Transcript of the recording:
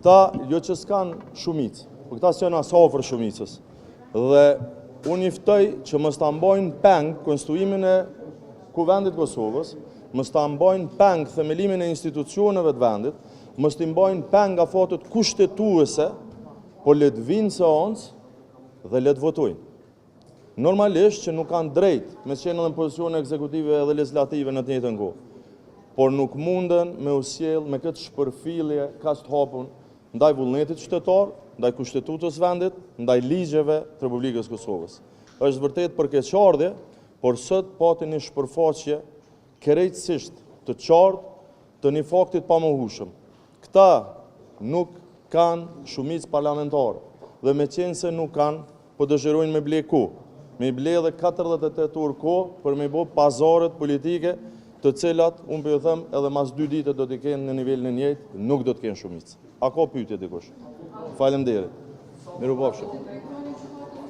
Këta jo që s'kanë shumicë, po këta s'janë as afër shumicës. Dhe unë i ftoj që mos ta mbajnë peng konstituimin e Kuvendit të Kosovës, mos ta mbajnë peng themelimin e institucioneve të vendit, mos t'i mbajnë peng afatet kushtetuese, por le të vinë seancë dhe le të votojnë. Normalisht që nuk kanë drejt me qenë edhe në pozicione ekzekutive edhe legjislative në të njëjtën kohë, por nuk munden me u sjell me këtë shpërfillje kaq të hapun ndaj vullnetit qytetar, ndaj kushtetutës vendit, ndaj ligjeve të Republikës Kosovës. Është vërtet për keqardhje, por sot pati një shpërfaqje krejtësisht të qartë të një fakti të pamohueshëm. Këta nuk kanë shumicë parlamentare dhe meqenëse nuk kanë, po dëshirojnë me ble kohë. Me i ble edhe 48 orë kohë për me i bo pazaret politike të cilat, unë po ju them, edhe mas dy dite do t'i kenë në nivelin e njëjtë, nuk do të kenë shumicë. A ka pyetje dikush? Faleminderit. Mirupafshim.